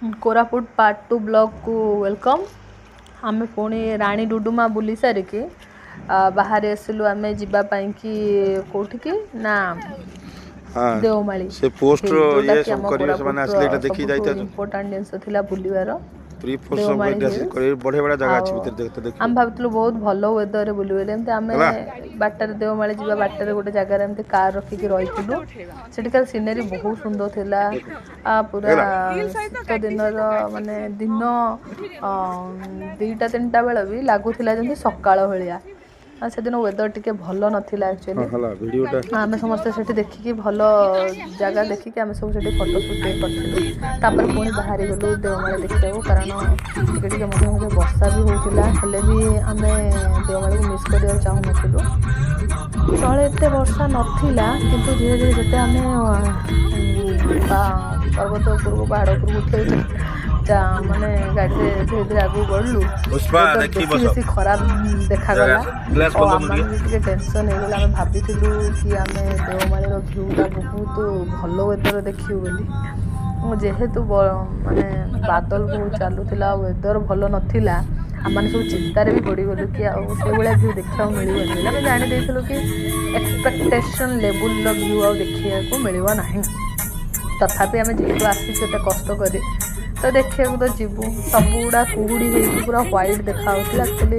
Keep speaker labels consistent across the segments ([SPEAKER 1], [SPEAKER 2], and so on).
[SPEAKER 1] Koraput part 2 ବ୍ଲଗ୍କୁ welcome. ଆମେ ପୁଣି ରାଣୀ ଡୁଡୁମା ବୁଲି ସାରିକି ବାହାରି ଆସିଲୁ ଆମେ ଯିବା ପାଇଁକି କେଉଁଠିକି ନା ଦେଓମାଳି।
[SPEAKER 2] ସେ ପୋଷ୍ଟର ଇଏ
[SPEAKER 1] ଯେଉଁଟାକି
[SPEAKER 2] ସବୁ
[SPEAKER 1] ଆମ
[SPEAKER 2] କରିବେ ସେମାନେ
[SPEAKER 1] କୋରାପୁଟର
[SPEAKER 2] ଆସିଲେ ଏଇଟା ଦେଖିକି
[SPEAKER 1] ସବୁଠୁ
[SPEAKER 2] ଯାଇଥାଉଛନ୍ତି।
[SPEAKER 1] ଇମ୍ପୋର୍ଟାଣ୍ଟ ଜିନିଷ ଥିଲା ବୁଲିବାର
[SPEAKER 2] ପ୍ରି ଫୋର୍ସ ସବୁ
[SPEAKER 1] ଦେଓମାଳି
[SPEAKER 2] ଏଠି ଆସିକି
[SPEAKER 1] ହିଲ୍ସ।
[SPEAKER 2] କରିବେ। ବଢ଼ିଆ ବଢ଼ିଆ ଜାଗା
[SPEAKER 1] ଆଉ
[SPEAKER 2] ଅଛି ଭିତରେ ଦେଖିବ।
[SPEAKER 1] ଆମେ ଭାବିଥିଲୁ ବହୁତ ଭଲ ୱେଦରରେ ବୁଲିବୁ ବୋଲି। ଏମିତି ଆମେ
[SPEAKER 2] ହେଲା
[SPEAKER 1] ବାଟରେ, ଦେଓମାଳି ଯିବା ବାଟରେ ଗୋଟେ ଜାଗାରେ ଏମିତି କାର୍ ରଖିକି ରହିଥିଲୁ। ସେଠିକାର ସିନେରୀ ବହୁତ ସୁନ୍ଦର ଥିଲା। ପୁରା
[SPEAKER 2] ହେଲା
[SPEAKER 1] ଶୀତ ଦିନର ମାନେ ଦିନ 2ଟା 3ଟା ବେଳ ବି ଲାଗୁଥିଲା ଯେମିତି ସକାଳ ଭଳିଆ। ଆଉ ସେଦିନ ୱେଦର ଟିକେ ଭଲ ନଥିଲା
[SPEAKER 2] ହଁ
[SPEAKER 1] ଆକ୍ଚୁଆଲି।
[SPEAKER 2] ହେଲା ଭିଡ଼ିଓଟା।
[SPEAKER 1] ଆମେ ସମସ୍ତେ ସେଠି ଦେଖିକି, ଭଲ ଜାଗା ଦେଖିକି ଆମେ ସବୁ ସେଠି ଫଟୋ ସୁଟ୍ ଟିକେ କରିଥିଲୁ। ତାପରେ ପୁଣି ବାହାରି ଗଲୁ ଦେଓମାଳି ଦେଖିବାକୁ, କାରଣ ଟିକେ ଟିକେ ମଝିରେ ମଝିରେ ବର୍ଷା ବି ହେଉଥିଲା। ହେଲେ ବି ଆମେ ଦେଓମାଳିକୁ ମିସ୍ କରିବାକୁ ଚାହୁଁନଥିଲୁ। ତଳେ ଏତେ ବର୍ଷା ନଥିଲା, କିନ୍ତୁ ଧୀରେ ଧୀରେ ଯେତେ ଆମେ ପର୍ବତ ଉପରକୁ, ପାହାଡ଼ ଉପରକୁ ଉଠିବାକୁ ମାନେ ଗାଡ଼ିରେ ଧୀରେ ଧୀରେ ଆଗକୁ ବଢ଼ିଲୁ,
[SPEAKER 2] ପୁଷ୍ପା
[SPEAKER 1] ୱେଦର
[SPEAKER 2] ଦେଖିକି
[SPEAKER 1] ବେଶୀ
[SPEAKER 2] ବସ।
[SPEAKER 1] ବେଶୀ ଖରାପ ଦେଖାଗଲା।
[SPEAKER 2] ଗ୍ଲାସ୍
[SPEAKER 1] ଆଉ
[SPEAKER 2] ଖୋଲିଦଉନୁ
[SPEAKER 1] ଆମମାନେ
[SPEAKER 2] ଟିକେ।
[SPEAKER 1] ବି ଟିକେ ଟେନସନ୍ ହେଇଗଲା। ଆମେ ଭାବିଥିଲୁ କି ଆମେ ଦେଓମାଳିର ଭ୍ୟୁଟା ବହୁତ ଭଲ ୱେଦର ଦେଖିବୁ ବୋଲି। ଯେହେତୁ ମାନେ ବାଦଲ ବହୁତ ଚାଲୁଥିଲା ଆଉ ୱେଦର ଭଲ ନଥିଲା, ଆମମାନେ ସବୁ ଚିନ୍ତାରେ ବି ପଡ଼ିଗଲୁ କି ଆଉ ସେଇଭଳିଆ ଭ୍ୟୁ ଦେଖିବାକୁ ମିଳିବନି ବୋଲି। ଆମେ ଜାଣି ଦେଇଥିଲୁ କି ଏକ୍ସପେକ୍ଟେସନ୍ ଲେବୁଲ୍ର ଭ୍ୟୁ ଆଉ ଦେଖିବାକୁ ମିଳିବ ନାହିଁ। ତଥାପି ଆମେ ଯେହେତୁ ଆସିଛୁ ଏତେ କଷ୍ଟ କରି, ତ ଦେଖିବାକୁ ତ ଯିବୁ। ସବୁଗୁଡ଼ା କୁହୁଡ଼ି ହେଇକି ପୁରା ହ୍ୱାଇଟ୍ ଦେଖାହେଉଥିଲା। ଆକ୍ଚୁଆଲି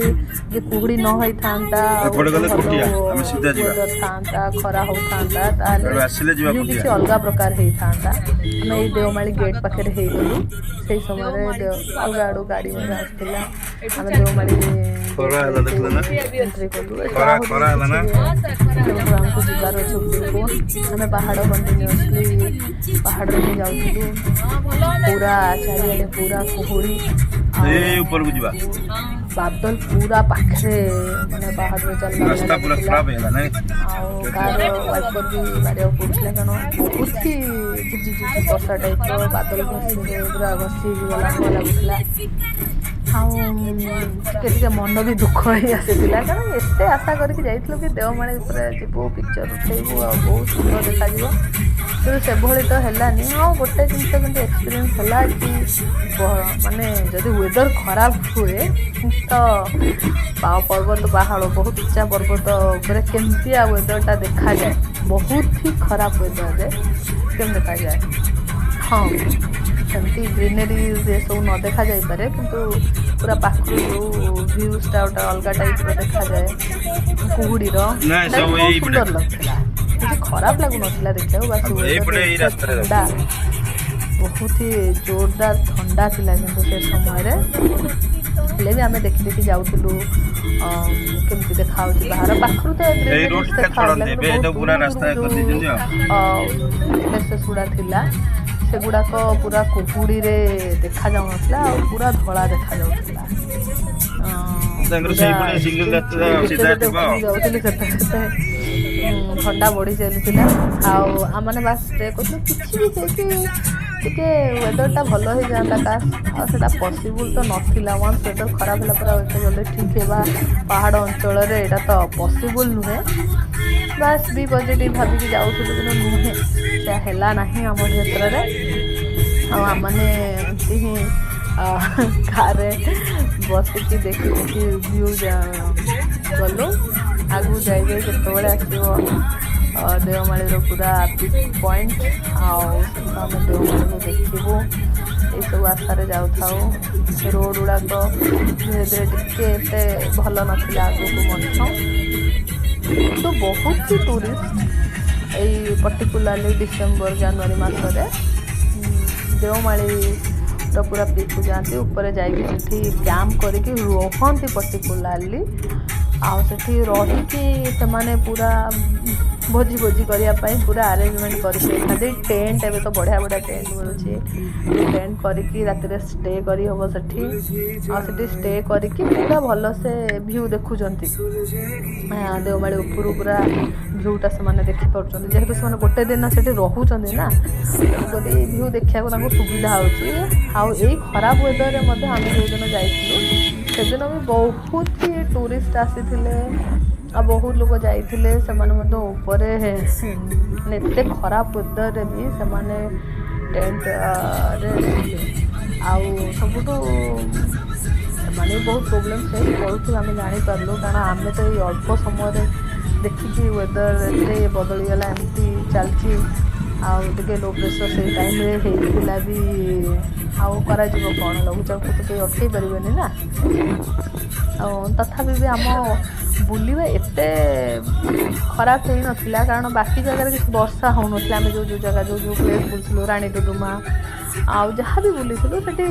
[SPEAKER 1] ଯଦି କୁହୁଡ଼ି ନ ହେଇଥାନ୍ତା ଆଉ
[SPEAKER 2] ଏପଟେ ଗଲେ
[SPEAKER 1] ଭଲ
[SPEAKER 2] କୋଟିଆ, ଆମେ ସିଧା ଯିବା।
[SPEAKER 1] ୱେଦର ଥାନ୍ତା, ଖରା ହେଉଥାନ୍ତା, ତାହେଲେ
[SPEAKER 2] ଏଆଡ଼ୁ ଆସିଲେ ଯିବା
[SPEAKER 1] ଭ୍ୟୁ
[SPEAKER 2] କୋଟିଆ।
[SPEAKER 1] କିଛି ଅଲଗା ପ୍ରକାର ହେଇଥାନ୍ତା। ଆମେ ଏଇ ଦେଓମାଳି ଗେଟ୍ ପାଖରେ ହେଇଗଲୁ। ସେଇ ସମୟରେ ଅଲଗା ଆଡ଼ୁ ଗାଡ଼ି ମଧ୍ୟ ଆସୁଥିଲା। ଆମେ ଦେଓମାଳି
[SPEAKER 2] ଖରା ହେଲା, ଦେଖିଲେ ନା?
[SPEAKER 1] ଏଣ୍ଟ୍ରି କଲୁ। ଏଠୁ
[SPEAKER 2] ଖରା
[SPEAKER 1] ଆହୁରି
[SPEAKER 2] ଖରା ହେଲା ନା?
[SPEAKER 1] କିଛି କିଲୋମିଟର ଆମକୁ ଯିବାର ଅଛି ଉପରକୁ। ଆମେ ପାହାଡ଼ କଣ୍ଟିନ୍ୟୁଅସଲି ପାହାଡ଼ରେ ହିଁ ଯାଉଥିଲୁ। ପୁରା ଚାରିଆଡ଼େ ପୁରା କୁହୁଡ଼ି ଆଉ
[SPEAKER 2] ଏଇ ଉପରକୁ ଯିବା।
[SPEAKER 1] ବାଦଲ ପୁରା ପାଖରେ, ମାନେ ପାହାଡ଼ରେ ଚାଲିଲା ଭଳିଆ
[SPEAKER 2] ରାସ୍ତା ପୁରା
[SPEAKER 1] ଲାଗୁଥିଲା।
[SPEAKER 2] ଖରାପ ହେଇଗଲା ନାଇଁ?
[SPEAKER 1] ଆଉ କାର ୱାଇପର ବି ମାରିବାକୁ ପଡ଼ୁଥିଲା, କାରଣ ବହୁତ ହି ଝିପ୍ ଝିପ୍ ଝିପ୍ ବର୍ଷା ଟାଇପ୍ର ବାଦଲ ଘଷି ପୁରା ଘଷି ହେଇଗଲା ଭଳିଆ ଲାଗୁଥିଲା। ଆଉ ଟିକେ ଟିକେ ମନ ବି ଦୁଃଖ ହେଇ ଆସିଥିଲା, କାରଣ ଏତେ ଆଶା କରିକି ଯାଇଥିଲୁ କି ଦେଓମାଳି ଉପରେ ଯିବୁ, ପିକ୍ଚର ଉଠେଇବୁ ଆଉ ବହୁତ ସୁନ୍ଦର ଦେଖାଯିବ, କିନ୍ତୁ ସେଭଳି ତ ହେଲାନି। ହଁ, ଗୋଟେ ଜିନିଷ କିନ୍ତୁ ଏକ୍ସପିରିଏନ୍ସ ହେଲା କି ମାନେ ଯଦି ୱେଦର ଖରାପ ହୁଏ ତ ପର୍ବତ ପାହାଡ଼, ବହୁତ ଉଚ୍ଚା ପର୍ବତ ଉପରେ କେମିତିଆ ୱେଦରଟା ଦେଖାଯାଏ, ବହୁତ ହି ଖରାପ ୱେଦରରେ କେମିତି ଦେଖାଯାଏ। ହଁ, ସେମିତି ଗ୍ରିନେରୀ ଏସବୁ ନ ଦେଖାଯାଇପାରେ, କିନ୍ତୁ ପୁରା ପାଖରୁ ଯେଉଁ ଭ୍ୟୁଜଟା ଗୋଟେ ଅଲଗା ଟାଇପ୍ର ଦେଖାଯାଏ କୁହୁଡ଼ିର,
[SPEAKER 2] ନାଇଁ,
[SPEAKER 1] ସେଟା
[SPEAKER 2] ସବୁ
[SPEAKER 1] ବି ବହୁତ
[SPEAKER 2] ଏଇପଟେ।
[SPEAKER 1] ସୁନ୍ଦର ଲାଗୁଥିଲା। କିଛି ଖରାପ ଲାଗୁନଥିଲା ଦେଖିବାକୁ, ବାସ୍
[SPEAKER 2] ଏଇପଟେ
[SPEAKER 1] ୱେଦର
[SPEAKER 2] ଏଇ
[SPEAKER 1] ଏତେ
[SPEAKER 2] ରାସ୍ତାରେ
[SPEAKER 1] ଥଣ୍ଡା, ବହୁତ ହି ଜୋରଦାର ଥଣ୍ଡା ଥିଲା କିନ୍ତୁ ସେ ସମୟରେ। ହେଲେ ବି ଆମେ ଦେଖି ଦେଖି ଯାଉଥିଲୁ କେମିତି ଦେଖାହେଉଛି ବାହାର ପାଖରୁ ତ
[SPEAKER 2] ଏଇ
[SPEAKER 1] ଗ୍ରିନେରିଜ୍
[SPEAKER 2] ରୋଡଟା
[SPEAKER 1] ଦେଖାହେଉଥିଲା,
[SPEAKER 2] ଛାଡ଼ନ୍ତି
[SPEAKER 1] କିନ୍ତୁ
[SPEAKER 2] ଏବେ
[SPEAKER 1] ବହୁତ
[SPEAKER 2] ତ ପୁରା
[SPEAKER 1] ଦୂରରୁ
[SPEAKER 2] ରାସ୍ତା
[SPEAKER 1] ଯେଉଁ
[SPEAKER 2] କରିଦେଇଛନ୍ତି ଆଉ।
[SPEAKER 1] ପ୍ଲେସେସ୍ ଗୁଡ଼ା ଥିଲା, ସେଗୁଡ଼ାକ ପୁରା କୁହୁଡ଼ିରେ ଦେଖାଯାଉନଥିଲା ଆଉ ପୁରା ଧଳା ଦେଖାଯାଉଥିଲା।
[SPEAKER 2] ତାଙ୍କର
[SPEAKER 1] ପୁରା
[SPEAKER 2] ସେଇପଟେ ସିଙ୍ଗଲ ରାସ୍ତା
[SPEAKER 1] ଯେତେ
[SPEAKER 2] ସିଧା
[SPEAKER 1] ଯେତେ
[SPEAKER 2] ଯିବ।
[SPEAKER 1] ଉପରକୁ ଯାଉଥିଲି, ସେତେ ସେତେ ଥଣ୍ଡା ବଢ଼ି ଚାଲିଥିଲା। ଆଉ ଆମମାନେ ବାସ୍ ପ୍ରେ କରୁଥିଲୁ କିଛି ବି ହେଇକି ଟିକେ ୱେଦରଟା ଭଲ ହେଇଯାଆନ୍ତା କାଶ। ଆଉ ସେଇଟା ପସିବୁଲ୍ ତ ନଥିଲା। ୱାନ୍ସ ୱେଦର ଖରାପ ହେଲା ପରେ ଆଉ ଏତେ ଜଲ୍ଦି ଠିକ୍ ହେବା ପାହାଡ଼ ଅଞ୍ଚଳରେ ଏଇଟା ତ ପସିବୁଲ୍ ନୁହେଁ। ବାସ୍ ବି ପଜିଟିଭ୍ ଭାବିକି ଯାଉଥିଲୁ, କିନ୍ତୁ ନୁହେଁ, ସେୟା ହେଲା ନାହିଁ ଆମ କ୍ଷେତ୍ରରେ। ଆଉ ଆମମାନେ ଏମିତି ହିଁ କାରରେ ବସିକି ଦେଖି ଦେଖି ଭ୍ୟୁ ଗଲୁ। ଆଗକୁ ଯାଇ ଯାଇ କେତେବେଳେ ଆସିବ ଦେଓମାଳିର ପୁରା ପିକ୍ ପଏଣ୍ଟ ଆଉ ସେଠୁ ଆମେ ଦେଓମାଳିକୁ ଦେଖିବୁ, ଏଇସବୁ ଆଶାରେ ଯାଉଥାଉ। ରୋଡ଼ ଗୁଡ଼ାକ ଧୀରେ ଧୀରେ ଟିକେ ଏତେ ଭଲ ନଥିଲା ଆଗକୁ ମଧ୍ୟ, କିନ୍ତୁ ବହୁତ ହି ଟୁରିଷ୍ଟ ଏଇ ପର୍ଟିକୁଲାରଲି ଡିସେମ୍ବର ଜାନୁଆରୀ ମାସରେ ଦେଓମାଳିର ପୁରା ପିକ୍କୁ ଯାଆନ୍ତି। ଉପରେ ଯାଇକି ସେଠି କ୍ୟାମ୍ପ କରିକି ରୁହନ୍ତି ପର୍ଟିକୁଲାରଲି। ଆଉ ସେଠି ରହିକି ସେମାନେ ପୁରା ଭୋଜି ଭୋଜି କରିବା ପାଇଁ ପୁରା ଆରେଞ୍ଜମେଣ୍ଟ କରିକି ଯାଇଥାନ୍ତି। ଟେଣ୍ଟ, ଏବେ ତ ବଢ଼ିଆ ବଢ଼ିଆ ଟେଣ୍ଟ ମିଳୁଛି। ଟେଣ୍ଟ କରିକି ରାତିରେ ଷ୍ଟେ କରିହେବ ସେଠି। ଆଉ ସେଠି ଷ୍ଟେ କରିକି ପୁରା ଭଲସେ ଭ୍ୟୁ ଦେଖୁଛନ୍ତି। ଦେଓମାଳି ଉପରୁ ପୁରା ଭ୍ୟୁଟା ସେମାନେ ଦେଖିପାରୁଛନ୍ତି। ଯେହେତୁ ସେମାନେ ଗୋଟେ ଦିନ ସେଠି ରହୁଛନ୍ତି ନା, ତେଣୁକରି ଭ୍ୟୁ ଦେଖିବାକୁ ତାଙ୍କୁ ସୁବିଧା ହେଉଛି। ଆଉ ଏଇ ଖରାପ ୱେଦରରେ ମଧ୍ୟ ଆମେ ଯେଉଁଦିନ ଯାଇଥିଲୁ, ସେଦିନ ବି ବହୁତ ହି ଟୁରିଷ୍ଟ ଆସିଥିଲେ ଆଉ ବହୁତ ଲୋକ ଯାଇଥିଲେ। ସେମାନେ ମଧ୍ୟ ଉପରେ ମାନେ ଏତେ ଖରାପ ୱେଦରରେ ବି ସେମାନେ ଟେଣ୍ଟରେ ଥିଲେ। ସେପଟୁ ସେମାନେ ବି ବହୁତ ପ୍ରୋବ୍ଲେମ୍ ଫେସ୍ କରୁଥିବେ, ଆମେ ଜାଣିପାରିଲୁ। କାରଣ ଆମେ ତ ଏଇ ଅଳ୍ପ ସମୟରେ ଦେଖିକି ୱେଦର୍ ଏତେ ବଦଳିଗଲା, ଏମିତି ଚାଲିଛି। ଆଉ ଟିକେ ଲୋ ପ୍ରେସର୍ ସେଇ ଟାଇମ୍ରେ ହେଇଥିଲା ବି। ଆଉ କରାଯିବ କ'ଣ? ଲଘୁଚାପକୁ ତ କେହି ଅଟକେଇ ପାରିବେନି ନା। ଆଉ ତଥାପି ବି ଆମ ବୁଲିବା ଏତେ ଖରାପ ହେଇନଥିଲା, କାରଣ ବାକି ଜାଗାରେ କିଛି ବର୍ଷା ହେଉନଥିଲା। ଆମେ ଯେଉଁ ଯେଉଁ ଜାଗା, ଯେଉଁ ଯେଉଁ ପ୍ଲେସ୍ ବୁଲିଥିଲୁ, ରାଣୀ ଡୁଡୁମା ଆଉ ଯାହା ବି ବୁଲିଥିଲୁ, ସେଠି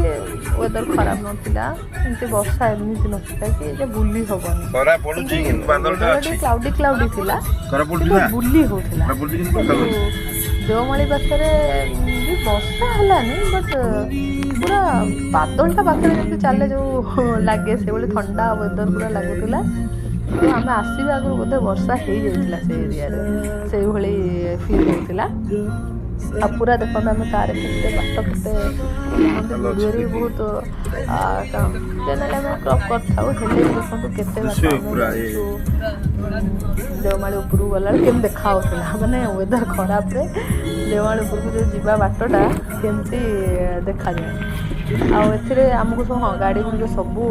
[SPEAKER 1] ୱେଦର୍ ଖରାପ ନଥିଲା। ଏମିତି ବର୍ଷା ଏମିତି ନଥିଲା କି ଯେ ବୁଲି ହେବନି।
[SPEAKER 2] ଖରା ପଡୁଛି କିନ୍ତୁ ବାଦଲଟା
[SPEAKER 1] ୱେଦର୍
[SPEAKER 2] ଅଛି।
[SPEAKER 1] ଟିକେ କ୍ଲାଉଡ଼ି କ୍ଲାଉଡ଼ି ଥିଲା,
[SPEAKER 2] ଖରା ପଡୁଛି
[SPEAKER 1] କିନ୍ତୁ
[SPEAKER 2] ନା?
[SPEAKER 1] ବୁଲି ହେଉଥିଲା।
[SPEAKER 2] ଖରା ପଡୁଛି କିନ୍ତୁ ବାଦଲ ଅଛି।
[SPEAKER 1] ଦେଓମାଳି ପାଖରେ ବି ବର୍ଷା ହେଲାନି, ବଟ୍ ପୁରା ବାଦଲଟା ପାଖରେ ଯେମିତି ଚାଲେ ଯେଉଁ ଲାଗେ, ସେଇଭଳି ଥଣ୍ଡା ୱେଦର୍ ପୁରା ଲାଗୁଥିଲା। ତ ଆମେ ଆସିବା ଆଗରୁ ବୋଧେ ବର୍ଷା ହେଇଯାଇଥିଲା ସେ ଏରିଆରେ, ସେଇଭଳି ଫିଲ୍ ହେଉଥିଲା। ଆଉ ପୁରା ଦେଖନ୍ତୁ, ଆମେ କାରରେ କେତେ ବାଟ କେତେ ଦେଖନ୍ତୁ।
[SPEAKER 2] ଭଲ ଅଛି।
[SPEAKER 1] ଭିଡ଼ିଓରେ ବି ବହୁତ ଜେନେରାଲି ଆମେ କ୍ରପ୍ କରିଥାଉ, ହେଲେ ବି ଦେଖନ୍ତୁ କେତେ ବାଟ
[SPEAKER 2] ଦୃଶ୍ୟ
[SPEAKER 1] ଆମେ
[SPEAKER 2] ପୁରା ଇଏ।
[SPEAKER 1] ଯାଇଛୁ। ଦେଓମାଳି ଉପରକୁ ଗଲାବେଳେ କେମିତି ଦେଖା ହେଉଥିଲା, ମାନେ ୱେଦର୍ ଖରାପରେ ଦେଓମାଳି ଉପରକୁ ଯେଉଁ ଯିବା ବାଟଟା କେମିତି ଦେଖାଯାଏ। ଆଉ ଏଥିରେ ଆମକୁ ସବୁ, ହଁ, ଗାଡ଼ି ଗୁଡ଼ିକ ସବୁ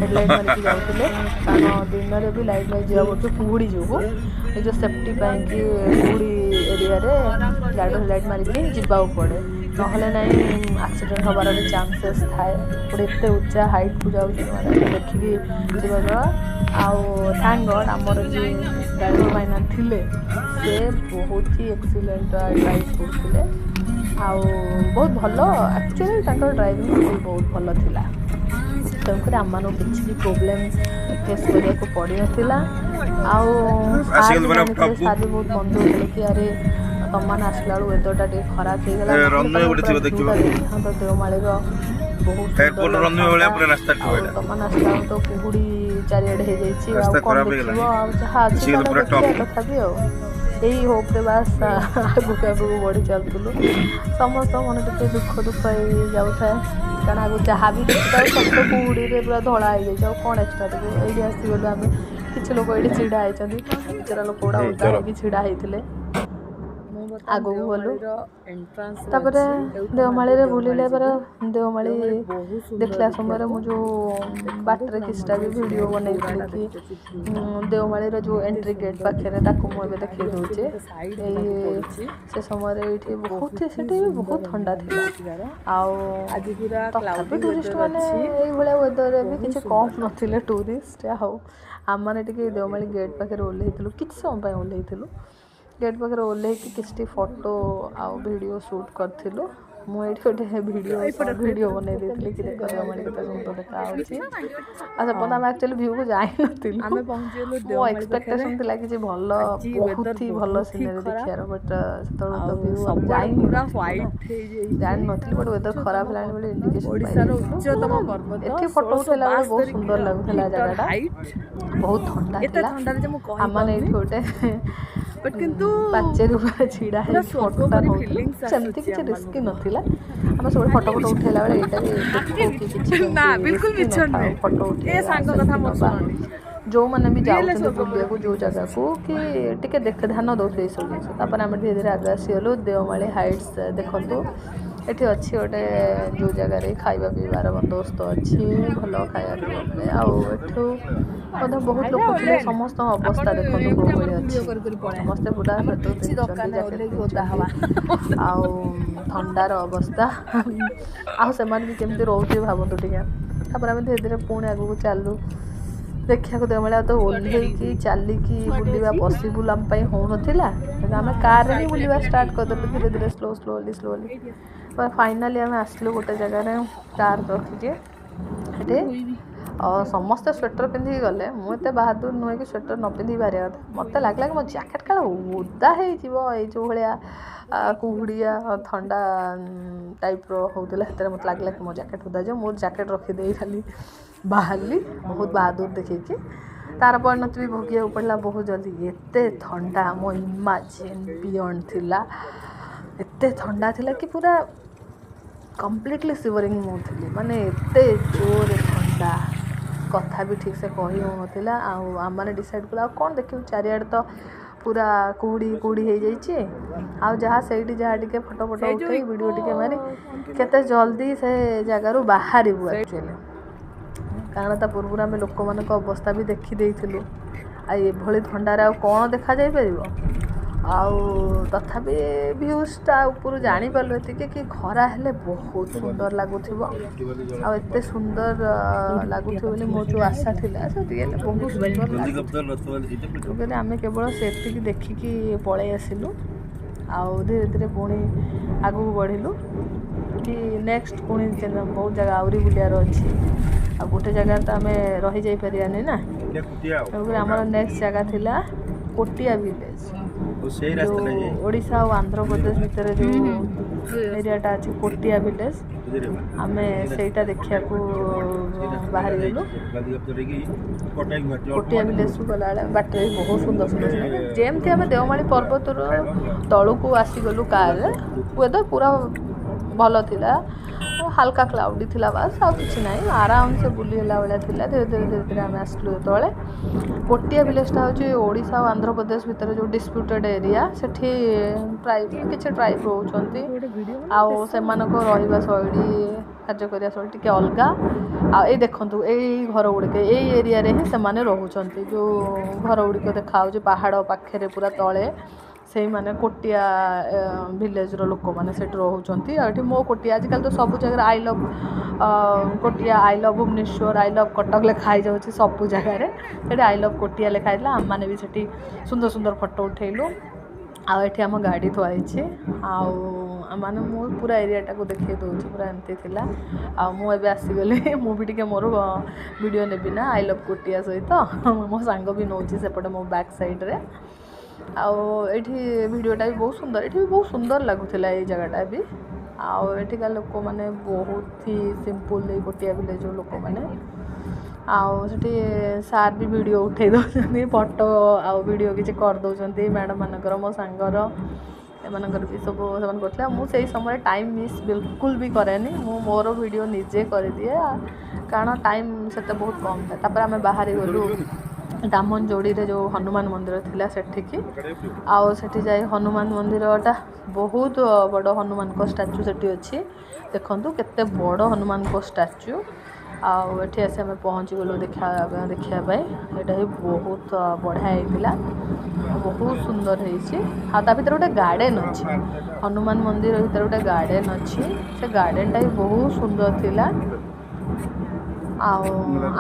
[SPEAKER 1] ହେଡ଼ଲାଇଟ୍ ମାରିକି ଯାଉଥିଲେ, କାରଣ ଦିନରେ ବି ଲାଇଟ୍ ମାରି ଯିବାକୁ ପଡ଼ୁଛି କୁହୁଡ଼ି ଯୋଗୁଁ। ନିଜ ସେଫ୍ଟି ପାଇଁକି କୁହୁଡ଼ି ଏରିଆରେ ଗାଡ଼ି ହେଡ଼ଲାଇଟ୍ ମାରିକି ଯିବାକୁ ପଡ଼େ, ନହେଲେ ନାହିଁ ଆକ୍ସିଡେଣ୍ଟ ହେବାର ବି ଚାନ୍ସେସ୍ ଥାଏ। ଗୋଟେ ଏତେ ଉଚ୍ଚା ହାଇଟ୍କୁ ଯାଉଛି, ମାନେ ଦେଖିକି ଯିବା ଦ୍ୱାରା। ଆଉ thank ଗଡ଼୍, ଆମର ଯିଏ ଡ୍ରାଇଭର ଭାଇନା ଥିଲେ, ସେ ବହୁତ ହି ଏକ୍ସିଲେଣ୍ଟ ଡ୍ରାଇଭ୍ କରୁଥିଲେ ଆଉ ବହୁତ ଭଲ। ଆକ୍ଚୁଆଲି ତାଙ୍କର ଡ୍ରାଇଭିଂ ସ୍କିଲ୍ ବହୁତ ଭଲ ଥିଲା, ତେଣୁକରି ଆମମାନଙ୍କୁ କିଛି ବି ପ୍ରୋବ୍ଲେମ୍ ଫେସ୍ କରିବାକୁ ପଡ଼ିନଥିଲା। ଆଉ ସାର୍
[SPEAKER 2] ଆସିଗଲୁ
[SPEAKER 1] ବି
[SPEAKER 2] ମାନେ
[SPEAKER 1] ଜାଣିଥିଲେ,
[SPEAKER 2] ଟପକୁ।
[SPEAKER 1] ସାର୍ ବି ବହୁତ ମନ ଦୁଃଖ କଲେ କି ଆରେ, ତମମାନେ ଆସିଲା ବେଳକୁ ୱେଦର୍ଟା ଟିକେ ଖରାପ ହେଇଗଲା,
[SPEAKER 2] ଏ
[SPEAKER 1] ନହେଲେ
[SPEAKER 2] ରନୱେ
[SPEAKER 1] ତମେ
[SPEAKER 2] ଗୋଟେ
[SPEAKER 1] ପୁରା
[SPEAKER 2] ଥିବ ଦେଖିବ।
[SPEAKER 1] ଭିଉଟା ଦେଖିଥାନ୍ତ ଦେଓମାଳିର, ବହୁତ ସୁନ୍ଦର
[SPEAKER 2] ଏୟାରପୋର୍ଟ ରନୱେ ଭଳିଆ
[SPEAKER 1] ଲାଗିଥାନ୍ତା।
[SPEAKER 2] ପୁରା ରାସ୍ତା ଥିବ
[SPEAKER 1] ଆଉ
[SPEAKER 2] ଏଇଟା।
[SPEAKER 1] ତମମାନେ ଆସିଲା ବେଳକୁ ତ କୁହୁଡ଼ି ଚାରିଆଡ଼େ ହେଇଯାଇଛି, ଆଉ
[SPEAKER 2] ରାସ୍ତା
[SPEAKER 1] କ'ଣ
[SPEAKER 2] ଖରାପ
[SPEAKER 1] ଦେଖିବ?
[SPEAKER 2] ହେଇଗଲାଣି।
[SPEAKER 1] ଆଉ ଯାହା ଅଛି
[SPEAKER 2] ଆସିଗଲୁ
[SPEAKER 1] ତାର
[SPEAKER 2] ପୁରା
[SPEAKER 1] ଦେଖିବା
[SPEAKER 2] ଟପକୁ।
[SPEAKER 1] ତଥାପି। ଆଉ ଏଇ ହୋପ୍ରେ ବାସ୍ ଆଗକୁ ଆଗକୁ ବଢ଼ି ଚାଲୁଥିଲୁ। ସମସ୍ତଙ୍କ ମନ ଟିକେ ଦୁଃଖ ଦୁଃଖ ହେଇଯାଉଥାଏ, କାରଣ ଆଗକୁ ଯାହା ବି ଦେଖିଥାଉ ସବୁ ତ କୁହୁଡ଼ିରେ ପୁରା ଧଳା ହେଇଯାଇଛି, ଆଉ କ'ଣ ଏକ୍ସଟ୍ରା ଦେଖିବୁ? ଏଇଠି ଆସିଗଲୁ ଆମେ। କିଛି ଲୋକ ଏଇଠି ଛିଡ଼ା ହେଇଛନ୍ତି, ବିଚରା ଲୋକ ଗୁଡ଼ା
[SPEAKER 2] ଏଇ
[SPEAKER 1] ଓଦା
[SPEAKER 2] ଚାଲ।
[SPEAKER 1] ହେଇକି ଛିଡ଼ା ହେଇଥିଲେ।
[SPEAKER 3] ମୁଁ ବର୍ତ୍ତମାନ
[SPEAKER 1] ଆଗକୁ ଗଲୁ।
[SPEAKER 3] ଦେଓମାଳିର ଏଣ୍ଟ୍ରାନ୍ସରେ
[SPEAKER 1] ତାପରେ
[SPEAKER 3] ଅଛି। ଏଇଠୁ ଆମେ ଆଗକୁ
[SPEAKER 1] ଦେଓମାଳିରେ
[SPEAKER 3] ଦେଓମାଳି
[SPEAKER 1] ବୁଲିଲା ପରେ
[SPEAKER 3] ଯିବୁ।
[SPEAKER 1] ଦେଓମାଳି
[SPEAKER 3] ଦେଓମାଳି ବହୁତ ସୁନ୍ଦର
[SPEAKER 1] ଦେଖିଲା ସମୟରେ
[SPEAKER 3] ଦେଖିବାକୁ।
[SPEAKER 1] ମୁଁ ଯେଉଁ
[SPEAKER 3] ଦେଖନ୍ତୁ,
[SPEAKER 1] ବାଟରେ
[SPEAKER 3] ପୁରା
[SPEAKER 1] କିଛିଟା ବି
[SPEAKER 3] ମନ୍ଦିର
[SPEAKER 1] ଭିଡ଼ିଓ
[SPEAKER 3] ଛିଡ଼ା
[SPEAKER 1] ବନେଇଥିଲି
[SPEAKER 3] ପୁରାଟା
[SPEAKER 1] କି
[SPEAKER 3] ଦେଖୁଛି ଭିଉଟା।
[SPEAKER 1] ଦେଓମାଳିର ଯେଉଁ
[SPEAKER 3] ଏତେ
[SPEAKER 1] ଏଣ୍ଟ୍ରି ଗେଟ୍
[SPEAKER 3] ସୁନ୍ଦର
[SPEAKER 1] ପାଖରେ,
[SPEAKER 3] ଦେଖିବାକୁ।
[SPEAKER 1] ତାକୁ ମୁଁ
[SPEAKER 3] ଏଠି
[SPEAKER 1] ଏବେ
[SPEAKER 3] ଗାଡ଼ି
[SPEAKER 1] ଦେଖେଇ
[SPEAKER 3] ଅଛି,
[SPEAKER 1] ଦେଉଛି।
[SPEAKER 3] ଗୋଟେ ସାଇଡ୍
[SPEAKER 1] ଏଇ
[SPEAKER 3] ଯିବାକୁ ପଡୁଛି।
[SPEAKER 1] ସେ ସମୟରେ ଏଇଠି ବହୁତ
[SPEAKER 3] ବହୁତ ହି
[SPEAKER 1] ସେଠି ବି ବହୁତ
[SPEAKER 3] ସୁନ୍ଦର
[SPEAKER 1] ଥଣ୍ଡା ଥିଲା।
[SPEAKER 3] ଏନଭାରମେଣ୍ଟ ଏଠିକାର।
[SPEAKER 1] ଆଉ
[SPEAKER 3] ଆଜି ପୁରା
[SPEAKER 1] ତଥାପି
[SPEAKER 3] କ୍ଲାଉଡି
[SPEAKER 1] ଟୁରିଷ୍ଟ
[SPEAKER 3] ୱେଦର
[SPEAKER 1] ମାନେ
[SPEAKER 3] ଅଛି।
[SPEAKER 1] ଏଇଭଳିଆ ୱେଦରରେ ବି
[SPEAKER 3] ବହୁତ
[SPEAKER 1] କିଛି
[SPEAKER 3] ସୁନ୍ଦର
[SPEAKER 1] କମ୍
[SPEAKER 3] ଲାଗୁଛି।
[SPEAKER 1] ନଥିଲେ ଟୁରିଷ୍ଟ। ଆଉ ଆମମାନେ ଟିକେ ଦେଓମାଳି ଗେଟ୍ ପାଖରେ ଓହ୍ଲେଇଥିଲୁ, କିଛି ସମୟ ପାଇଁ ଓହ୍ଲେଇଥିଲୁ। ଗେଟ୍ ପାଖରେ ଓହ୍ଲେଇକି କିଛି ଫଟୋ ଆଉ ଭିଡ଼ିଓ ସୁଟ୍ କରିଥିଲୁ। ମୁଁ ଏଇଠି ଗୋଟେ ଭିଡ଼ିଓ, ସର୍ଟ ଭିଡ଼ିଓ ବନେଇ ଦେଇଥିଲି କି ଦେଖ, ଦେଓମାଳି କେତେ ସୁନ୍ଦର ଦେଖାଯାଉଛି। ଆଉ ସେପର୍ଯ୍ୟନ୍ତ ଆମେ ଆକ୍ଚୁଆଲି ଭ୍ୟୁକୁ ଯାଇନଥିଲୁ।
[SPEAKER 3] ଆମେ ପହଞ୍ଚିଗଲୁ
[SPEAKER 1] ମୋ
[SPEAKER 3] ଦେଓମାଳି ପାଖରେ।
[SPEAKER 1] ଏକ୍ସପେକ୍ଟେସନ୍ ଥିଲା କିଛି ଭଲ,
[SPEAKER 3] ଆଜି
[SPEAKER 1] ବହୁତ
[SPEAKER 3] ୱେଦର
[SPEAKER 1] ହି ଭଲ
[SPEAKER 3] ବହୁତ ହି
[SPEAKER 1] ସିନେରୀ
[SPEAKER 3] ଖରାପ।
[SPEAKER 1] ଦେଖିବାର, ବଟ୍ ସେତେବେଳେ ତ
[SPEAKER 3] ଆଉ
[SPEAKER 1] ଭ୍ୟୁ ଆମେ
[SPEAKER 3] ସବୁଆଡେ
[SPEAKER 1] ଯାଇ
[SPEAKER 3] ପୁରା
[SPEAKER 1] ନଥିଲୁ ନା।
[SPEAKER 3] ହ୍ୱାଇଟ୍ ହେଇଯାଇଛି।
[SPEAKER 1] ଜାଣିନଥିଲି, ବଟ୍ ୱେଦର ଖରାପ
[SPEAKER 3] ଉଚ୍ଚତମ
[SPEAKER 1] ହେଲାଣି ବୋଲି
[SPEAKER 3] ପର୍ବତ,
[SPEAKER 1] ଇଣ୍ଡିକେସନ୍
[SPEAKER 3] ଓଡ଼ିଶାର
[SPEAKER 1] ପାଇଯାଇଥିଲୁ।
[SPEAKER 3] ଉଚ୍ଚତମ ପର୍ବତ,
[SPEAKER 1] ଏଠି ଫଟୋ
[SPEAKER 3] ଷୋଳଶହ
[SPEAKER 1] ଉଠେଇଲା ବେଳେ ବହୁତ
[SPEAKER 3] ବାସ୍ତରି
[SPEAKER 1] ସୁନ୍ଦର ଲାଗୁଥିଲା
[SPEAKER 3] ମିଟର
[SPEAKER 1] ଜାଗାଟା।
[SPEAKER 3] ହାଇଟ୍।
[SPEAKER 1] ବହୁତ ଥଣ୍ଡା
[SPEAKER 3] ଏତେ
[SPEAKER 1] ଥିଲା।
[SPEAKER 3] ଥଣ୍ଡାରେ ଯେ ମୁଁ
[SPEAKER 1] ଆମମାନେ
[SPEAKER 3] କହିପାରୁନି।
[SPEAKER 1] ଏଇଠି ଗୋଟେ
[SPEAKER 3] ବଟ୍ କିନ୍ତୁ
[SPEAKER 1] ପାଚେରୀ ଉପରେ ଛିଡ଼ା
[SPEAKER 3] ପୁରା
[SPEAKER 1] ହେଇକି
[SPEAKER 3] ସ୍ୱର୍ଗ
[SPEAKER 1] ଫଟୋଟା
[SPEAKER 3] ପରି
[SPEAKER 1] ନେଉଥିଲୁ।
[SPEAKER 3] ଫିଲିଙ୍ଗସ୍
[SPEAKER 1] ସେମିତି
[SPEAKER 3] ଆସୁଛି
[SPEAKER 1] କିଛି ରିସ୍କି
[SPEAKER 3] ଆମମାନଙ୍କୁ।
[SPEAKER 1] ନଥିଲା। ଆମେ ସବୁବେଳେ ଫଟୋ ଫଟୋ ଉଠେଇଲା ବେଳେ ଏଇଟା ବି ଦେଖୁ କି କିଛି
[SPEAKER 3] ନା,
[SPEAKER 1] ଯେମିତି
[SPEAKER 3] ବିଲକୁଲ
[SPEAKER 1] ରିସ୍କି
[SPEAKER 3] ମିଛ
[SPEAKER 1] ନଥାଉ
[SPEAKER 3] ନୁହେଁ।
[SPEAKER 1] ଫଟୋ
[SPEAKER 3] ଏ
[SPEAKER 1] ଉଠେଇବା,
[SPEAKER 3] ସାଙ୍ଗ କଥା
[SPEAKER 1] ସେଲ୍ଫି
[SPEAKER 3] ମୋର
[SPEAKER 1] ନେବା।
[SPEAKER 3] ଶୁଣନି।
[SPEAKER 1] ଯେଉଁମାନେ ବି
[SPEAKER 3] ରିଏଲ
[SPEAKER 1] ଯାଉଛନ୍ତି
[SPEAKER 3] ସ୍ୱର୍ଗ ପରି
[SPEAKER 1] ବୁଲିବାକୁ ଯେଉଁ
[SPEAKER 3] ଫିଲିଙ୍ଗସ୍ ଆସୁଛି।
[SPEAKER 1] ଜାଗାକୁ, କି ଟିକେ ଦେଖ, ଧ୍ୟାନ ଦେଉଥିବେ ଏସବୁ ଜିନିଷ। ତାପରେ ଆମେ ଧୀରେ ଧୀରେ ଆଗକୁ ଆସିଗଲୁ ଦେଓମାଳି ହାଇଟ୍ସ। ଦେଖନ୍ତୁ, ଏଠି ଅଛି ଗୋଟେ ଯେଉଁ ଜାଗାରେ ଖାଇବା ପିଇବାର ବନ୍ଦୋବସ୍ତ ଅଛି, ଭଲ ଖାଇବା ପିଇବା ମିଳେ। ଆଉ ଏଠୁ ମଧ୍ୟ ବହୁତ ଲୋକ ଥିଲେ। ସମସ୍ତଙ୍କ ଅବସ୍ଥା
[SPEAKER 3] ଆପଣ
[SPEAKER 1] ଦେଖନ୍ତୁ
[SPEAKER 3] ଏଇଠି
[SPEAKER 1] କେଉଁ
[SPEAKER 3] ଆମର
[SPEAKER 1] ଭଳି
[SPEAKER 3] ଭିଡ଼ିଓ
[SPEAKER 1] ଅଛି।
[SPEAKER 3] କରି କରି ପଳାଏ।
[SPEAKER 1] ସମସ୍ତେ ପୁରା
[SPEAKER 3] ଆମର
[SPEAKER 1] ସ୍ୱେଟର
[SPEAKER 3] କିଛି ଦରକାର
[SPEAKER 1] ପିନ୍ଧିଛନ୍ତି,
[SPEAKER 3] ନାହିଁ,
[SPEAKER 1] ଜ୍ୟାକେଟ୍
[SPEAKER 3] ଓହ୍ଲେଇକି ଓଦା
[SPEAKER 1] ପିନ୍ଧିଛନ୍ତି।
[SPEAKER 3] ହବା।
[SPEAKER 1] ଆଉ ଥଣ୍ଡାର ଅବସ୍ଥା, ଆଉ ସେମାନେ ବି କେମିତି ରହୁଥିବେ ଭାବନ୍ତୁ ଟିକେ। ତାପରେ ଆମେ ଧୀରେ ଧୀରେ ପୁଣି ଆଗକୁ ଚାଲୁ ଦେଖିବାକୁ ଦେଓମାଳି। ଆଉ ତ ଓହ୍ଲେଇକି ଚାଲିକି ବୁଲିବା ପସିବୁଲ୍ ଆମ ପାଇଁ ହେଉନଥିଲା, ତେଣୁ ଆମେ କାର୍ରେ ହିଁ ବୁଲିବା ଷ୍ଟାର୍ଟ କରିଦେଲୁ ଧୀରେ ଧୀରେ, ସ୍ଲୋ ସ୍ଲୋଲି ସ୍ଲୋଲି। ଫାଇନାଲି ଆମେ ଆସିଲୁ ଗୋଟେ ଜାଗାରେ କାର୍ ରଖିକି। ସେଠି ଆଉ ସମସ୍ତେ ସ୍ୱେଟର୍ ପିନ୍ଧିକି ଗଲେ। ମୁଁ ଏତେ ବାହାଦୁର ନୁହେଁ କି ସ୍ୱେଟର୍ ନ ପିନ୍ଧିକି ବାହାରିବା କଥା। ମୋତେ ଲାଗିଲା କି ମୋ ଜ୍ୟାକେଟ୍ କାଳେ ଓଦା ହେଇଯିବ। ଏଇ ଯେଉଁ ଭଳିଆ କୁହୁଡ଼ିଆ ଥଣ୍ଡା ଟାଇପ୍ର ହେଉଥିଲା, ସେଥିରେ ମୋତେ ଲାଗିଲା କି ମୋ ଜ୍ୟାକେଟ୍ ଓଦା ହେଇଯିବ। ମୁଁ ଜ୍ୟାକେଟ୍ ରଖିଦେଇ ଖାଲି ବାହାରିଲି ବହୁତ ବାହାଦୁର ଦେଖେଇକି। ତାର ପରିଣତି ବି ଭୋଗିବାକୁ ପଡ଼ିଲା ବହୁତ ଜଲ୍ଦି। ଏତେ ଥଣ୍ଡା ମୋ ଇମାଜିନ୍ ବିୟଣ୍ଡ ଥିଲା। ଏତେ ଥଣ୍ଡା ଥିଲା କି ପୁରା କମ୍ପ୍ଲିଟଲି ସିଭରିଂ ମୁଁ ଥିଲି। ମାନେ ଏତେ ଜୋରରେ ଥଣ୍ଡା, କଥା ବି ଠିକ୍ସେ କହି ହେଉନଥିଲା। ଆଉ ଆମମାନେ ଡିସାଇଡ଼୍ କଲୁ, ଆଉ କ'ଣ ଦେଖିବୁ, ଚାରିଆଡ଼େ ତ ପୁରା କୁହୁଡ଼ି କୁହୁଡ଼ି ହେଇଯାଇଛି। ଆଉ ଯାହା ସେଇଠି ଯାହା ଟିକେ ଫଟୋ ଫଟୋ
[SPEAKER 3] ସେଇ ଯୋଉ
[SPEAKER 1] ଉଠେଇ
[SPEAKER 3] ଇକୋ
[SPEAKER 1] ଭିଡ଼ିଓ ଟିକେ ମାରି କେତେ ଜଲ୍ଦି ସେ ଜାଗାରୁ ବାହାରିବୁ ଆକ୍ଚୁଆଲି, କାରଣ ତା ପୂର୍ବରୁ ଆମେ ଲୋକମାନଙ୍କ ଅବସ୍ଥା ବି ଦେଖି ଦେଇଥିଲୁ। ଆଉ ଏଭଳି ଥଣ୍ଡାରେ ଆଉ କ'ଣ ଦେଖାଯାଇପାରିବ? ଆଉ ତଥାପି ଭ୍ୟୁଜ୍ଟା ଉପରୁ ଜାଣିପାରିଲୁ ଏତିକି କି ଖରା ହେଲେ ବହୁତ ସୁନ୍ଦର ଲାଗୁଥିବ। ଆଉ ଏତେ ସୁନ୍ଦର ଲାଗୁଥିବ ବୋଲି ମୋର ଯେଉଁ ଆଶା ଥିଲା, ସେ ରିଏଲି ବହୁତ ସୁନ୍ଦର ଲାଗୁଥିବ। ତେଣୁକରି ଆମେ କେବଳ ସେତିକି ଦେଖିକି ପଳେଇ ଆସିଲୁ ଆଉ ଧୀରେ ଧୀରେ ପୁଣି ଆଗକୁ ବଢ଼ିଲୁ କି ନେକ୍ସଟ ପୁଣି ବହୁତ ଜାଗା ଆହୁରି ବୁଲିବାର ଅଛି। ଆଉ ଗୋଟେ ଜାଗାରେ ତ ଆମେ ରହିଯାଇପାରିବାନି ନା। ତେଣୁକରି ଆମର ନେକ୍ସଟ ଜାଗା ଥିଲା କୋଟିଆ ଭିଲେଜ, ଯେଉଁ ଓଡ଼ିଶା ଆଉ ଆନ୍ଧ୍ରପ୍ରଦେଶ ଭିତରେ ଯେଉଁ ଏରିଆଟା ଅଛି କୋଟିଆ ଭିଲେଜ, ଆମେ ସେଇଟା ଦେଖିବାକୁ ବାହାରିଗଲୁ। କୋଟିଆ ଭିଲେଜକୁ ଗଲାବେଳେ ବାଟରେ ବହୁତ ସୁନ୍ଦର ସୁନ୍ଦର ସୁନ୍ଦର, ଯେମିତି ଆମେ ଦେଓମାଳି ପର୍ବତରୁ ତଳକୁ ଆସିଗଲୁ କାରରେ, ୱେଦର ପୁରା ଭଲ ଥିଲା, ହାଲକା କ୍ଲାଉଡ଼ି ଥିଲା ବାସ୍, ଆଉ କିଛି ନାହିଁ। ଆରାମସେ ବୁଲି ହେଲା ଭଳିଆ ଥିଲା। ଧୀରେ ଧୀରେ ଧୀରେ ଧୀରେ ଆମେ ଆସିଲୁ ଯେତେବେଳେ, କୋଟିଆ ଭିଲେଜଟା ହେଉଛି ଓଡ଼ିଶା ଆଉ ଆନ୍ଧ୍ରପ୍ରଦେଶ ଭିତରେ ଯେଉଁ ଡିସ୍ପ୍ୟୁଟେଡ଼ ଏରିଆ, ସେଠି ଟ୍ରାଇବ୍ କିଛି ଟ୍ରାଇବ୍ ରହୁଛନ୍ତି। ଆଉ ସେମାନଙ୍କ ରହିବା ଶୈଳୀ, କାର୍ଯ୍ୟ କରିବା ଶୈଳୀ ଟିକେ ଅଲଗା। ଆଉ ଏଇ ଦେଖନ୍ତୁ ଏଇ ଘର ଗୁଡ଼ିକ, ଏଇ ଏରିଆରେ ହିଁ ସେମାନେ ରହୁଛନ୍ତି। ଯେଉଁ ଘର ଗୁଡ଼ିକ ଦେଖାହେଉଛି ପାହାଡ଼ ପାଖରେ ପୁରା ତଳେ, ସେଇମାନେ କୋଟିଆ ଭିଲେଜର ଲୋକମାନେ ସେଠି ରହୁଛନ୍ତି। ଆଉ ଏଠି ମୋ କୋଟିଆ, ଆଜିକାଲି ତ ସବୁ ଜାଗାରେ I love Kotia, I love Bhubaneswar, I love Cuttack ଲେଖା ହେଇଯାଉଛି ସବୁ ଜାଗାରେ। ସେଠି I love Kotia ଲେଖା ହେଇଥିଲା। ଆମମାନେ ବି ସେଠି ସୁନ୍ଦର ସୁନ୍ଦର ଫଟୋ ଉଠେଇଲୁ। ଆଉ ଏଠି ଆମ ଗାଡ଼ି ଥୁଆ ହେଇଛି। ଆଉ ଆମମାନେ, ମୁଁ ପୁରା ଏରିଆଟାକୁ ଦେଖେଇ ଦେଉଛି, ପୁରା ଏମିତି ଥିଲା। ଆଉ ମୁଁ ଏବେ ଆସିଗଲି, ମୁଁ ବି ଟିକେ ମୋର ଭିଡ଼ିଓ ନେବି ନା I love Kotia ସହିତ। ମୋ ସାଙ୍ଗ ବି ନେଉଛି ସେପଟେ ମୋ ବ୍ୟାକ୍ ସାଇଡ଼୍ରେ। ଆଉ ଏଇଠି ଭିଡ଼ିଓଟା ବି ବହୁତ ସୁନ୍ଦର, ଏଠି ବି ବହୁତ ସୁନ୍ଦର ଲାଗୁଥିଲା ଏଇ ଜାଗାଟା ବି। ଆଉ ଏଠିକା ଲୋକମାନେ ବହୁତ ହି ସିମ୍ପଲ୍, ଏଇ କୋଟିଆ ଭିଲେଜର ଲୋକମାନେ। ଆଉ ସେଠି ସାର୍ ବି ଭିଡ଼ିଓ ଉଠେଇ ଦେଉଛନ୍ତି, ଫଟୋ ଆଉ ଭିଡ଼ିଓ କିଛି କରିଦେଉଛନ୍ତି ମ୍ୟାଡ଼ାମମାନଙ୍କର, ମୋ ସାଙ୍ଗର, ଏମାନଙ୍କର ବି ସବୁ ସେମାନେ କରୁଥିଲେ। ଆଉ ମୁଁ ସେଇ ସମୟରେ ଟାଇମ୍ ମିସ୍ ବିଲକୁଲ ବି କରେନି, ମୁଁ ମୋର ଭିଡ଼ିଓ ନିଜେ କରିଦିଏ, କାରଣ ଟାଇମ୍ ସେତେ ବହୁତ କମ୍ ଥାଏ। ତାପରେ ଆମେ ବାହାରି ଗଲୁ ଦାମନଯୋଡ଼ିରେ ଯେଉଁ ହନୁମାନ ମନ୍ଦିର ଥିଲା ସେଠିକି। ଆଉ ସେଠି ଯାଇ ହନୁମାନ ମନ୍ଦିରଟା ବହୁତ ବଡ଼ ହନୁମାନଙ୍କ ଷ୍ଟାଚୁ ସେଠି ଅଛି। ଦେଖନ୍ତୁ କେତେ ବଡ଼ ହନୁମାନଙ୍କ ଷ୍ଟାଚୁ। ଆଉ ଏଠି ଆସି ଆମେ ପହଞ୍ଚିଗଲୁ ଦେଖିବା ପାଇଁ। ଏଇଟା ବି ବହୁତ ବଢ଼ିଆ ହେଇଥିଲା, ବହୁତ ସୁନ୍ଦର ହେଇଛି। ଆଉ ତା ଭିତରେ ଗୋଟେ ଗାର୍ଡ଼େନ୍ ଅଛି, ହନୁମାନ ମନ୍ଦିର ଭିତରେ ଗୋଟେ ଗାର୍ଡ଼େନ୍ ଅଛି। ସେ ଗାର୍ଡ଼େନ୍ଟା ବି ବହୁତ ସୁନ୍ଦର ଥିଲା। ଆଉ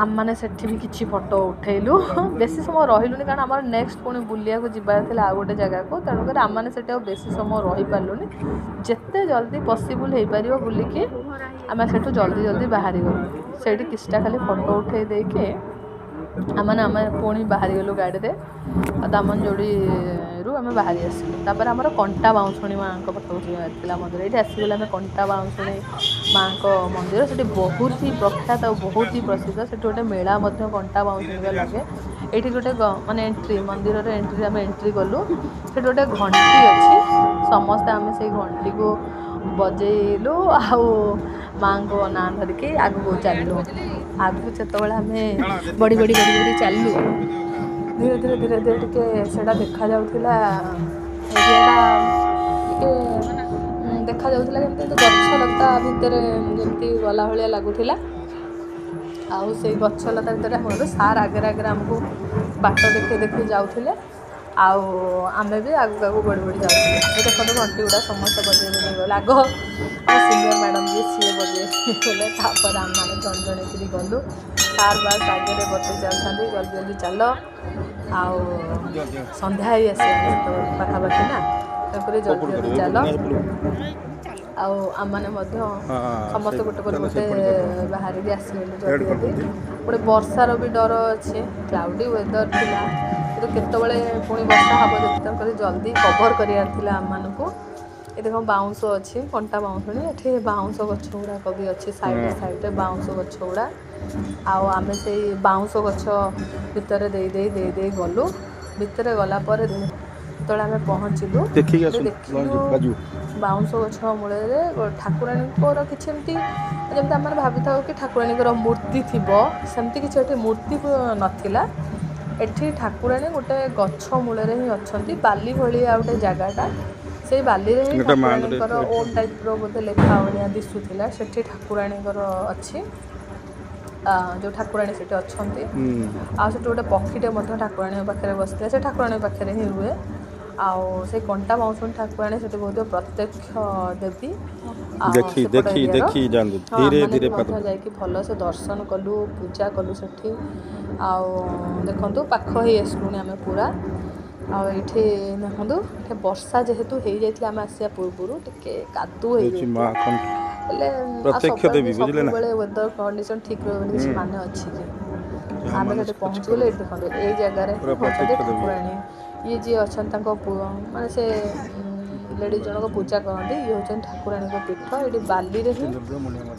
[SPEAKER 1] ଆମମାନେ ସେଠି ବି କିଛି ଫଟୋ ଉଠେଇଲୁ। ବେଶୀ ସମୟ ରହିଲୁନି, କାରଣ ଆମର ନେକ୍ସଟ ପୁଣି ବୁଲିବାକୁ ଯିବାର ଥିଲା ଆଉ ଗୋଟେ ଜାଗାକୁ। ତେଣୁକରି ଆମମାନେ ସେଠି ଆଉ ବେଶୀ ସମୟ ରହିପାରିଲୁନି। ଯେତେ ଜଲ୍ଦି ପସିବୁଲ୍ ହେଇପାରିବ ବୁଲିକି ଆମେ ସେଠୁ ଜଲ୍ଦି ଜଲ୍ଦି ବାହାରିଗଲୁ। ସେଇଠି କିଛିଟା ଖାଲି ଫଟୋ ଉଠେଇ ଦେଇକି ଆମେ ପୁଣି ବାହାରିଗଲୁ ଗାଡ଼ିରେ। ଆଉ ଦାମନଯୋଡ଼ିରୁ ଆମେ ବାହାରି ଆସିଲୁ। ତାପରେ ଆମର କଣ୍ଟା ବାଉଁଶୁଣୀ ମାଆଙ୍କ ପାଖକୁ ଯିବାର ଥିଲା ମନ୍ଦିର। ଏଇଠି ଆସିଗଲେ ଆମେ କଣ୍ଟା ବାଉଁଶୁଣୀ ମାଆଙ୍କ ମନ୍ଦିର। ସେଠି ବହୁତ ହି ପ୍ରଖ୍ୟାତ ଆଉ ବହୁତ ହି ପ୍ରସିଦ୍ଧ। ସେଠି ଗୋଟେ ମେଳା ମଧ୍ୟ କଣ୍ଟା ବାଉଁଶୁଣୀର ଲାଗେ। ଏଇଠି ଗୋଟେ ମାନେ ଏଣ୍ଟ୍ରି, ମନ୍ଦିରର ଏଣ୍ଟ୍ରି, ଆମେ ଏଣ୍ଟ୍ରି କଲୁ। ସେଠି ଗୋଟେ ଘଣ୍ଟି ଅଛି, ସମସ୍ତେ ଆମେ ସେଇ ଘଣ୍ଟିକୁ ବଜେଇଲୁ ଆଉ ମାଆଙ୍କ ନାଁ ଧରିକି ଆଗକୁ ଚାଲିଲୁ। ଆଗକୁ ଯେତେବେଳେ ଆମେ ବଢ଼ି ବଢ଼ି ବଢ଼ି ବଢ଼ି ଚାଲିଲୁ, ଧୀରେ ଧୀରେ ଧୀରେ ଧୀରେ ଟିକେ ସେଇଟା ଦେଖାଯାଉଥିଲା, ଏରିଆଟା ଟିକେ ଦେଖାଯାଉଥିଲା କେମିତି ଗଛ ଲତା ଭିତରେ ଯେମିତି ଗଲା ଭଳିଆ ଲାଗୁଥିଲା। ଆଉ ସେଇ ଗଛ ଲତା ଭିତରେ ଆମେ ଗଲୁ। ସାର୍ ଆଗରେ ଆଗରେ ଆମକୁ ବାଟ ଦେଖେଇ ଦେଖେଇ ଯାଉଥିଲେ ଆଉ ଆମେ ବି ଆଗକୁ ଆଗକୁ ବଢ଼ି ବଢ଼ି ଯାଉଥିଲୁ। ଏ ଦେଖନ୍ତୁ ଘଣ୍ଟି ଗୁଡ଼ା ସମସ୍ତେ ବଜେଇ ବଜେଇ ଗଲେ। ଆଗ ଆମ ସିନିୟର ମ୍ୟାଡ଼ାମ୍ ଯିଏ ସିଏ ବଜେଇ ଗଲେ, ତାପରେ ଆମେମାନେ ଜଣେ ଜଣେ କରି ଗଲୁ। ସାର୍ ବାସ୍ ଆଗରେ ବତେଇ ଚାଲୁଥାନ୍ତି, ଜଲ୍ଦି ଜଲ୍ଦି ଚାଲ। ଆଉ ସନ୍ଧ୍ୟା ହେଇ ଆସିଲାଣି ସେତେବେଳେ ପାଖାପାଖି ନା, ତେଣୁକରି ଜଲ୍ଦି ଜଲ୍ଦି ଚାଲ। ଆଉ ଆମମାନେ ମଧ୍ୟ ସମସ୍ତେ ଗୋଟେ ପରେ ଗୋଟେ ବାହାରିକି ଆସିଗଲୁ ଜଲ୍ଦି ଜଲ୍ଦି। ଗୋଟେ ବର୍ଷାର ବି ଡର ଅଛି, କ୍ଲାଉଡ଼ି ୱେଦର ଥିଲା, କିନ୍ତୁ କେତେବେଳେ ପୁଣି ବର୍ଷା ହେବ ଯଦି, ତେଣୁକରି ଜଲ୍ଦି କଭର୍ କରିବାର ଥିଲା ଆମମାନଙ୍କୁ। ଏ ଦେଖ ବାଉଁଶ ଅଛି, କଣ୍ଟା ବାଉଁଶୁଣୀ, ଏଠି ବାଉଁଶ ଗଛ ଗୁଡ଼ାକ ବି ଅଛି ସାଇଡ଼୍ ସାଇଡ଼୍ରେ ବାଉଁଶ ଗଛ ଗୁଡ଼ା। ଆଉ ଆମେ ସେଇ ବାଉଁଶ ଗଛ ଭିତରେ ଦେଇ ଦେଇ ଦେଇ ଦେଇ ଗଲୁ। ଭିତରେ ଗଲା ପରେ ଯେତେବେଳେ ଆମେ ପହଞ୍ଚିଲୁ, ଦେଖିଲୁ ବାଉଁଶ ଗଛ ମୂଳରେ ଠାକୁରାଣୀଙ୍କର କିଛି ଏମିତି, ଯେମିତି ଆମେ ଭାବିଥାଉ କି ଠାକୁରାଣୀଙ୍କର ମୂର୍ତ୍ତି ଥିବ, ସେମିତି କିଛି ଏଠି ମୂର୍ତ୍ତି ନଥିଲା। ଏଠି ଠାକୁରାଣୀ ଗୋଟେ ଗଛ ମୂଳରେ ହିଁ ଅଛନ୍ତି। ବାଲି ଭଳିଆ ଗୋଟେ ଜାଗାଟା, ସେଇ ବାଲିରେ ହିଁ
[SPEAKER 2] ଗୋଟେ ମାଆଙ୍କର
[SPEAKER 1] ଠାକୁରାଣୀଙ୍କର ଓମ୍ ଟାଇପ୍ର ବୋଧେ ଲେଖା ଭଳିଆ ଦିଶୁଥିଲା। ସେଠି ଠାକୁରାଣୀଙ୍କର ଅଛି, ଯେଉଁ ଠାକୁରାଣୀ ସେଠି ଅଛନ୍ତି। ଆଉ ସେଠି ଗୋଟେ ପକ୍ଷୀଟେ ମଧ୍ୟ ଠାକୁରାଣୀଙ୍କ ପାଖରେ ବସିଥିଲା, ସେ ଠାକୁରାଣୀଙ୍କ ପାଖରେ ହିଁ ରୁହେ। ଆଉ ସେଇ କଣ୍ଟା ବାଉଁଶୁଣୀ ଠାକୁରାଣୀ ସେଠି ବହୁତ ପ୍ରତ୍ୟକ୍ଷ ଦେବୀ। ଆଉ
[SPEAKER 2] ଦେଖି
[SPEAKER 1] ସେପଟ
[SPEAKER 2] ଦେଖି
[SPEAKER 1] ଏରିଆର
[SPEAKER 2] ଦେଖି ଯାଆନ୍ତୁ,
[SPEAKER 1] ହଁ,
[SPEAKER 2] ଧୀରେ
[SPEAKER 1] ଆମମାନେ
[SPEAKER 2] ଧୀରେ
[SPEAKER 1] ବି
[SPEAKER 2] ପାଦ।
[SPEAKER 1] ମଧ୍ୟ ଯାଇକି ଭଲସେ ଦର୍ଶନ କଲୁ, ପୂଜା କଲୁ ସେଠି। ଆଉ ଦେଖନ୍ତୁ, ପାଖ ହେଇ ଆସିଲୁଣି ଆମେ ପୁରା। ଆଉ ଏଇଠି ଦେଖନ୍ତୁ, ଏଠି ବର୍ଷା ଯେହେତୁ ହେଇଯାଇଥିଲା ଆମେ ଆସିବା ପୂର୍ବରୁ, ଟିକେ କାଦୁଅ
[SPEAKER 2] ହେଉଛି ମା
[SPEAKER 1] ହେଇଯାଇଥିଲା। ହେଲେ ଆଉ
[SPEAKER 2] ପ୍ରତ୍ୟକ୍ଷ
[SPEAKER 1] ସବୁବେଳେ
[SPEAKER 2] ଦେବୀ, ବୁଝିଲେ ନା?
[SPEAKER 1] ସବୁବେଳେ ୱେଦର କଣ୍ଡିସନ୍ ଠିକ୍ ରହିବ ବୋଲି କିଛି ମାନେ ଅଛି କି?
[SPEAKER 2] ଯାହା
[SPEAKER 1] ଆମେ ସେଠି
[SPEAKER 2] ମାନସିକ ଅଛି
[SPEAKER 1] ପହଞ୍ଚିଗଲୁ। ଏଇଠି ଦେଖନ୍ତୁ, ଏଇ ଜାଗାରେ ହିଁ
[SPEAKER 2] ପୁରା
[SPEAKER 1] ହେଉଛନ୍ତି
[SPEAKER 2] ପ୍ରତ୍ୟକ୍ଷ ଦେବୀ।
[SPEAKER 1] ଠାକୁରାଣୀ। ଇଏ ଯିଏ ଅଛନ୍ତି ତାଙ୍କ ପୁଅ, ମାନେ ସେ ଲେଡ଼ିଜ୍ ଜଣକ ପୂଜା କରନ୍ତି। ଇଏ ହେଉଛନ୍ତି ଠାକୁରାଣୀଙ୍କ ପୀଠ। ଏଇଠି ବାଲିରେ ହିଁ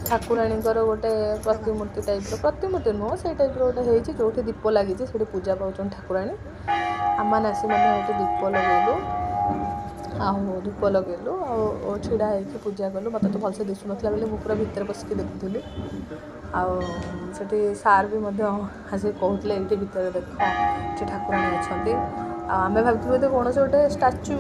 [SPEAKER 1] ଠାକୁରାଣୀଙ୍କର ଗୋଟେ ପ୍ରତିମୂର୍ତ୍ତି ଟାଇପ୍ର, ପ୍ରତିମୂର୍ତ୍ତି ନୁହଁ, ସେଇ ଟାଇପ୍ର ଗୋଟେ ହେଇଛି, ଯେଉଁଠି ଦୀପ ଲାଗିଛି, ସେଠି ପୂଜା ପାଉଛନ୍ତି ଠାକୁରାଣୀ। ଆମମାନେ ଆସି ମଧ୍ୟ ଏଠି ଦୀପ ଲଗେଇଲୁ, ଆଉ ଧୂପ ଲଗେଇଲୁ, ଆଉ ଛିଡ଼ା ହେଇକି ପୂଜା କଲୁ। ମୋତେ ତ ଭଲସେ ଦିଶୁନଥିଲା ବୋଲି ମୁଁ ପୁରା ଭିତରେ ବସିକି ଦେଖୁଥିଲି। ଆଉ ସେଠି ସାର୍ ବି ମଧ୍ୟ ଆସିକି କହୁଥିଲେ, ଏଇଠି ଭିତରେ ଦେଖ, ଏଠି ଠାକୁରାଣୀ ଅଛନ୍ତି। ଆଉ ଆମେ ଭାବିଥିଲୁ ବୋଧେ କୌଣସି ଗୋଟେ ଷ୍ଟାଚୁ